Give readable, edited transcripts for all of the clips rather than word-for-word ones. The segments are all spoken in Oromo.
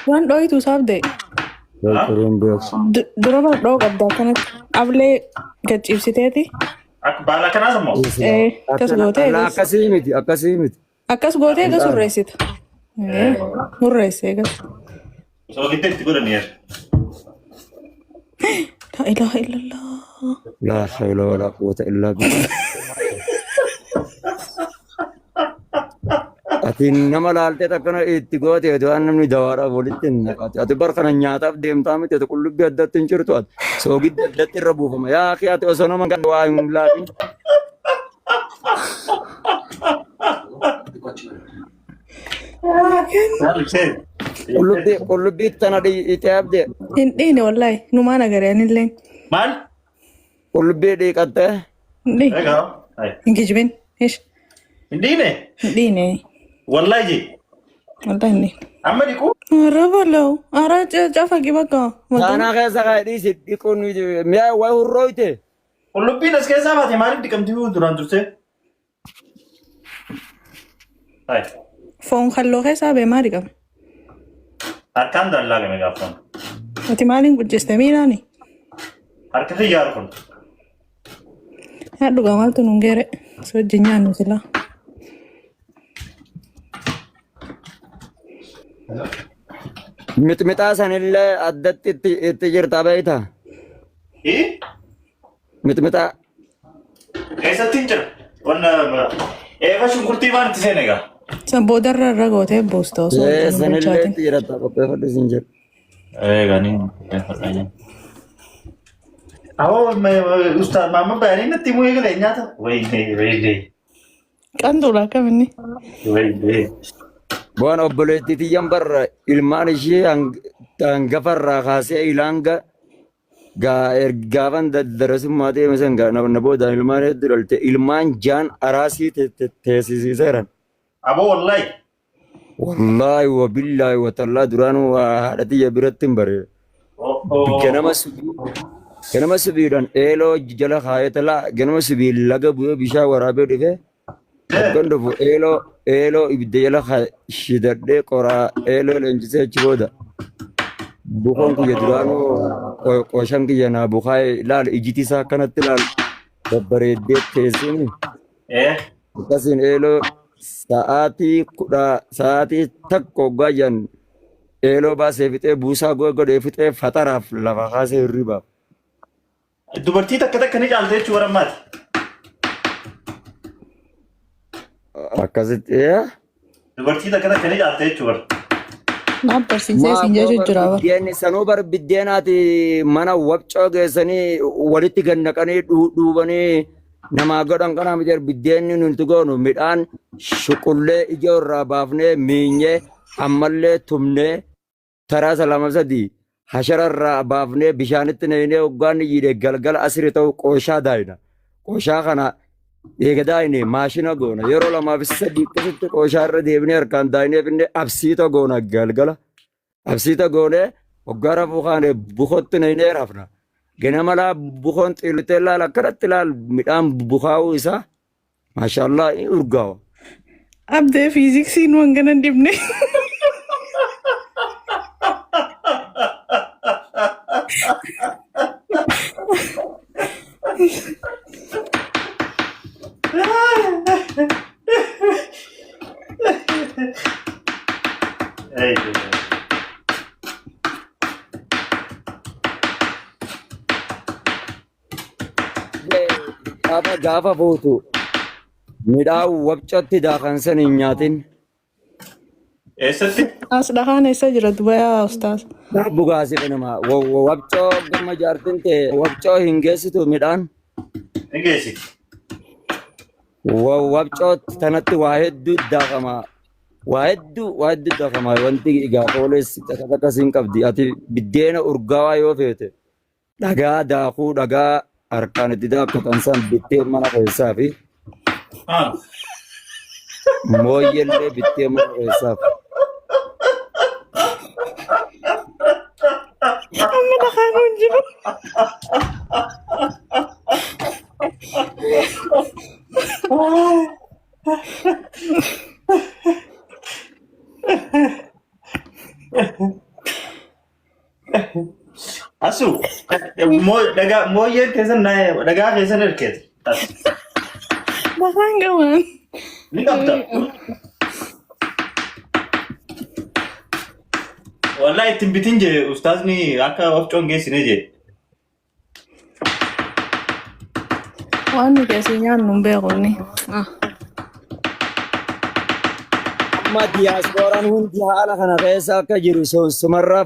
Waan dhooytu isaaf da'e. Gargaruun beeku. Dura bara dhoo qabda akkanatti. Ablee gad ciibsiteeti. Akka baala kanaas immoo. Ee, akkas gootee Ala eegas. akkasii miti akkasii miti. Akkas gootee eegas hurreessita. Ee, hurreesse eegas. Osoo gidduu itti godhaniiru. Laa ilaaha illallah. Laa hawla walaa quwwata illaa billah. Ati nama laaltee akkana itti goote ati waan namni dawaadhaaf walitti hin naqate. Ati bar kana nyaataaf deemtaa miti ati qullubbii addatti hin jirtu ati soogiddi addatti irra buufama. Yaa akhi ati osoo nama hin waa hin laalin. Qullubbii qullubbii tana dhiitee abdee Hin dhiine wallahi numaan agaree anilleen. Maal? qullubbii dhiiqattee Hin dhiine. Egaa. Hai. Hin kijibin. Ish. Hin dhiine? Hin dhiine. Wallahi ji. Wallahi hin dhiine. Amma dhiquu? Ara balaw. Ara cafaqi bakka. taanaa keessa kaa'e dhiisi dhiquun mi'a wayi hurrooyte. Qullubbiin as keessaa baate maaliif dhiqamti duraan dursee? Hai. Foon kalloo keessaa bee maali qaba? Harkaan dallaa game gaaftan. Ati maaliin guddiste miilaani? Harka xiyyaara kun. Yaa dhugaa maaltu nuun geere? Si wajjin nyaannu silaa. Mixmixaa sanillee addatti itti itti jirta beektaa? Hii? Mixmixaa. Eessatti hin jira? Wanna eefa shunkurtii maan itti seene egaa? San boodarra irra gootee buusta osoo Ee wajjin hin sanillee bilchaatin. itti jirta qopheeffadhu sin jedhu. Egaa ni qopheeffadha jenna. Awoo ustaaz maamma bayanii natti himuu eegale nyaata. Wayne wayne Qanxuudha akkam inni. wayne. Waan obboleettii tiyyan barra ilmaan ishee hangafarraa kaasee ilaanga gaa ergaafan darasummaa deeme san gaa na boodaan ilmaan hedduu dhalte ilmaan jaan araasii teessisiiseeran. Aboo wallahi. Wallaahi wabillaahi watallaa duraanuu haadha tiyya biratti hin bare. Ganama subii ganama subiidhaan eeloo jala kaayee talaa ganama subii laga bu'ee bishaan waraabee dhufee hoggan dhufu eeloo eeloo ibidda jala shidadhee qoraa eeloo leenjisee achi booda bukoon kiyya duraanuu qooshan kiyya naa bukaa'ee ilaal ijiti isaa akkanatti ilaal babbareeddee teessini akkasiin eeloo sa'aatii kudha sa'aatii takka hoggaa jiran eeloo baasee fixee buusaa godhee fixee faxaraaf lafa kaasee hirribaaf. Dubartii takka takka ni caalte jechuu bara ammaati. Akkasitti ee? Dubartii takka takka ni caalte jechuu bara. Naaf barsiisee Maa siin abboo jechuu bar jira bara. biddeenni sanuu bar biddeenaati mana wabcoo geessanii walitti gad naqanii dhuubanii namaa godhan kanaa miti biddeenni nuti goonu midhaan shuqullee ijoo irraa baafnee miinyee ammallee tumnee taraa salama sadii hashara irraa baafnee bishaanitti naqnee hoggaan jiidhe galgala asiri ta'u qooshaa daayina. Qooshaa kana eega daayine maashina goona. Yeroo lamaaf sadii akkasitti qooshaa irra deebinee harkaan daayinee finne absiita goona galgala. Absiita goonee hoggaa rafuu kaane bukootti naqnee rafna. Ganama laa bukoon xiilitee laal akkanatti laal midhaan bukaa'uu isaa maashaallah ni urgaawa. Abdee fiiziksiin waan kana hin dhibne. Hey. Gaafa gaafa fuutu midhaan wabcatti daakan san hin nyaatin. Eessatti? As dhahaan eessa jira Dubayaa ustaas? Bugaasi nama wabcoo gama jaartin ta'e wabcoo hin geessitu midhaan. Ni geessiti. Wabcoo tanatti waa hedduu daakama. Waa hedduu waa hedduu daakama wanti gaafa ooles takka takka siin qabdi. Ati biddeena urgaawaa yoo feete Dhagaa daakuu dhagaa harkaan itti daakkatan san bittee mana keessaa fi mooyyellee bittee mana keessaa fi. Amma dhahaan hin jiru. Asu dhagaa mooyyeen keessan dhagaa keessan erkeeti. Dhagaan qaban. Ni qabda. Wallahi ittiin bitin jee ustaazni akka wafcoon geessine jee. Waan nuti asii nyaannu hin beeku inni. Ah. Amma diyaaspooraan hundi haala kana keessa akka jiru sumarraa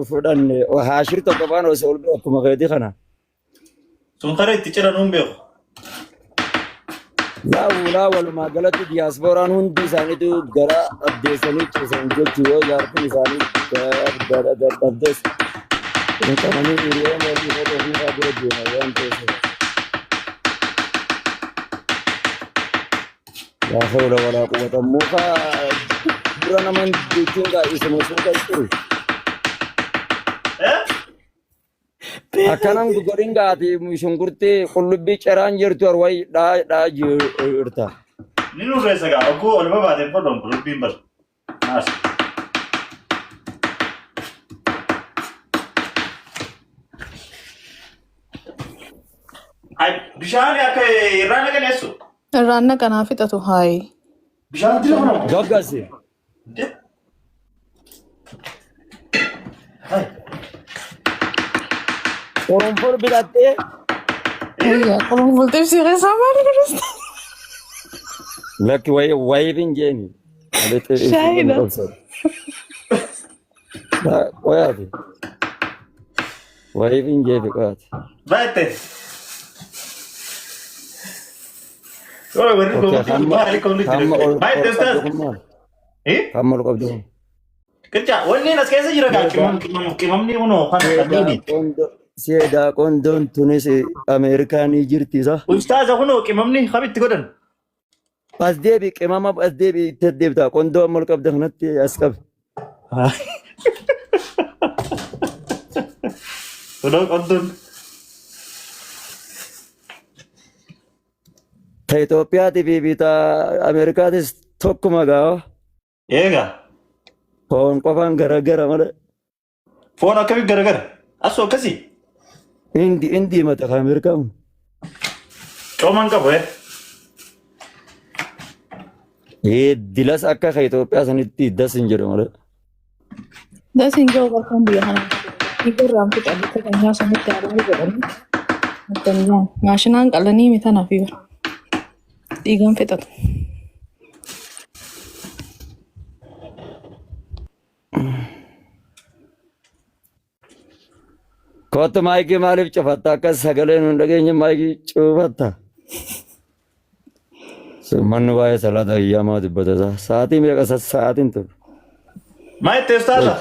fudhanne haashir tokko faan osoo ol akkuma keetii kana. Sun kara itti ciran hin beeku. Laa wulaa walumaa galatti diyaaspooraan hundi isaaniitu gara addeessanii ciisan jechuu yoo jaartiin isaanii dhabdes hinqabanii hiriyoon walii footoo fi faa bira deema waan ta'eef. Laa hawla walaa quwwata muka dura naman jechuun gaa isuma suuta jiru. Eh? Akkanan godhin gaati shunkurtii qullubbii ceraan jirtu arwai dhaa dhaa jirta. Ni nurreessa gaa ogguu ol babaatee fodhoon qullubbiin bar. Naas. Ay bishaan akka irraa naqaneessu. Irraan naqanaa fixatu haayi. Bishaan dira kana. Gaggasi. Ay. Qurunfur bitattee Wayyaa qulqulteef si keessaa maal godhasta? lakki wayi wayiif hin jeeni. Shaayidha. Qoyaati. Wayiif hin jeefi qoyaati. Baay'ee. Warri Okay, goomatti hamma maali koomni hamma jira. ol Baay'ee ol ustaaz. qabdu kun maal? Eh? Hamma ol qabdu kun. Qirca wanni as keessa jira gaa qimam qimam qimamni kunoo kan kanneen. Seedaa qondoon tunis Ameerikaanii jirti isa. Ustaaza kunoo qimamni kamitti godhan? As deebi qimama as deebi itti deebita qondoo amma ol qabda kanatti as qabi. Kunoo qondoon. Ta Itoophiyaatii fi ta Ameerikaatis tokkuma gaa. Eegaa. Foon qofaan garagara malee. Foon akkamii garagara? Asoo akkasii? Indi indi mata kan Ameerikaa kun. Cooman qabu eh. Ee dilas akka ka Itoophiyaa sanitti das hin jedhu malee. Das hin jiru barkaan biyya kana. Dhiigarraan fixan akka ganyaa sanitti haadha godhanii. Akkanyaa maashinaan qalanii mitanaaf bara. Dhiigaan fixatu. Kottu maayikii maaliif cufatta? Akka sagalee nun dhageenye maayikii cufatta. Manni waa'ee salaata ayyamaa dubbata isaa. Sa'aatii meeqa sa'aatiin tun? Maa itti ustaaza?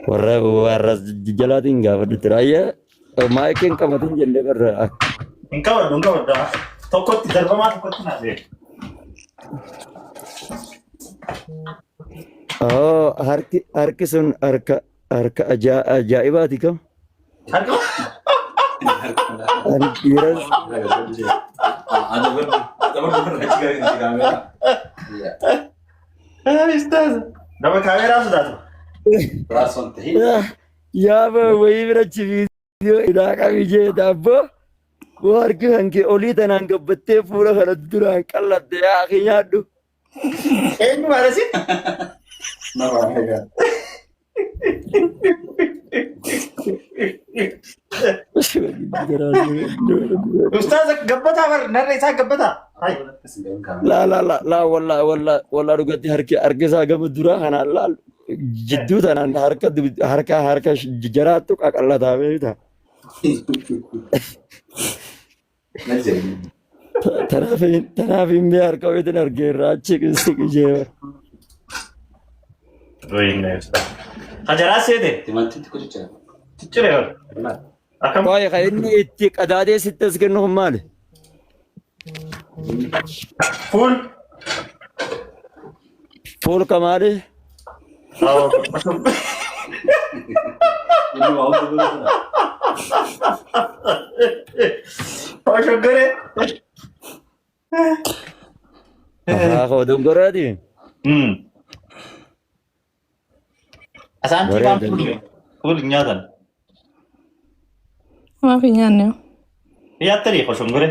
Warra warra jalaatiin gaafadhu ture. Ayyee maayikiin qabatin jennee barra. Hin qabadhu hin qabadhu. Tokkotti darbamaa tokkotti naa beeku. Oo harki harki sun harka harka ajaa'ibaati kam? Harka Ani dhiiras ustaaza. Nama kaameeraa sodaatu. Yaa wayii bira chibiidiyoo ilaa qabi jee daabboo. Boo harki kan kee olii tanaan gabbattee fuula kana duraan qal'atte yaa akhi nyaadhu. Eenyu maalasi? Ustaaza gabbataa bar narra isaa gabbataa. Hai. Laa laa laa laa wallaa wallaa wallaa dhugatti harki harki isaa gama duraa kanaan laal jidduu tanaan harka harka harka jaraattu qaqallataa beektaa. Tanaaf hin bee harka ofiitiin argee irraa achi siqi jee. Hajaraa seete. Ciccire bar. Akkam. Qoy kan inni itti qadaadee sitti as kennu kun maali? Fuul. Fuul ka maali? Shoggoree. Haa koo dongoraati. Asaantii waan Bareeda. fuulme. Fuul hin nyaatan. Maaf hin nyaanne hoo? Nyaattanii koshongore.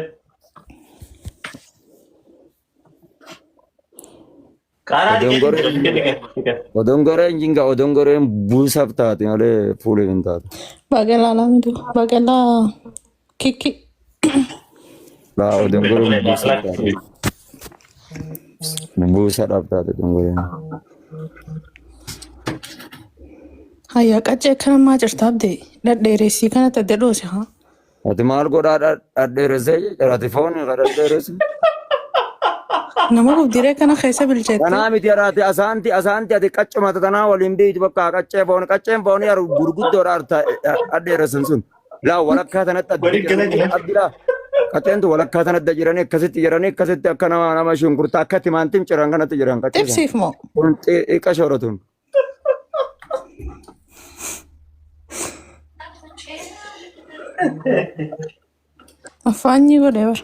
Qaaraa dhiqee Odongoreen dhiqee dhiqee. Odongoreen jinga odongoreen buusaaf taate malee fuuliif hin taatu. Baaqelaa laamitu. Baaqelaa kikki. Laa odongoreen buusaaf taate. Buusaadhaaf taate odongoreen. Hayyaa qaccee akkana maa jirta abdee? Dhadheeressii kanatti adda dhoose haa? Ati maal godhaa dhadheeressee jechuudha. Ati foon kan dhadheeresse. Nama gubdiree kana keessa bilcheette. Kanaa miti ati asaanti asaanti ati qaccuma tanaa waliin beeytu bakka qaccee foon qacceen foonii aru gurguddoodha arta dhadheeressan sun. Laa walakkaa tanatti adda Waliin gala jiranii jira. abdilaa qacceentu walakkaa tanatti adda jiranii akkasitti jiranii akkasitti akka nama nama shunkurtaa akka timaantim ciran kanatti jiran qaccee sana. Xibsiif moo? Kun xiqqaa shooratun. Afaanyi godhe bara.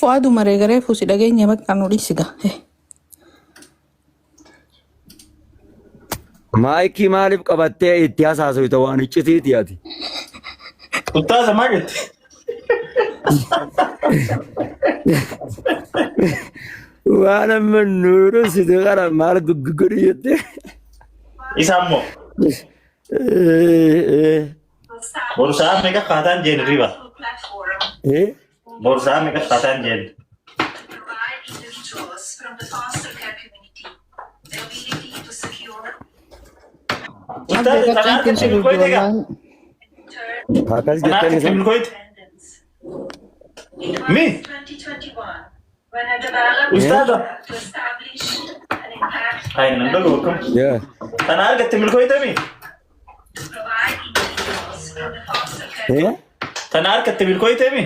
Fu'aadu maree garee fuusi dhageenya bakka nu dhiisiga. Maayikii maaliif qabattee itti hasaasofta waan iccitiiti ati. Ustaaza maal jette? Waan amma nuuru siti kana maal guggugodhi jette. Isa ammoo boru sa'a meeqa kaataan jeen riba? Boru sa'a meeqa kaataan jeen? Abdee Ustaaza qacceen tanaa kun si argatte gubdi milkooyte gaa? wallaahi. Akkas Tanaa jettan argatte isa. milkooyte? Mi? Ustaaza. Ay, nan dhagu akkam. Yaa. Tanaa argatte milkooyte mi? Eh? Tanaa argatte milkooyte mi?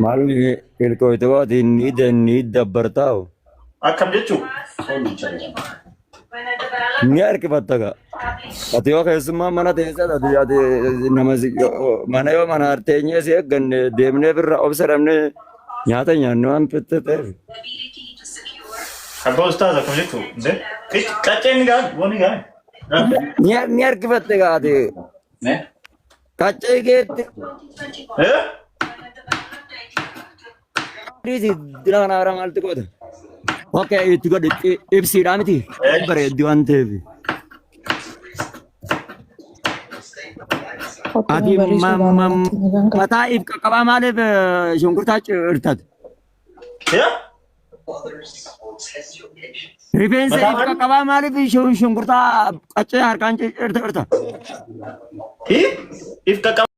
Maal ilkooyte waati ni ni dabbartaa'u. Akkam jechuu? Ni harkifatta gaa. Ati yoo keessummaa mana teessee ati ati nama si mana yoo mana teenyee si eegganne deemnee birra obsa dhabnee nyaata nyaannu waan fitte ta'eef. Abbaa ustaaza akkam jechuu? Qacceen ni gahan, waan ni gahan. Ni ni harkifatte gaa ati qaccee keetti Eh? dhiisi dira kana hara maaltu goota. Okay itti godhi ibsiidhaa miti bareeddi waan ta'eef. Qophii Ati barreessuu baanatti nagaan qaba. mataa if qaqqabaa maaliif shunkurtaa cirtate? Yaa? Rifeensa Mataa if maali? qaqqabaa maaliif shunkurtaa qaccee harkaan cirta? Hi? If qaqqaba.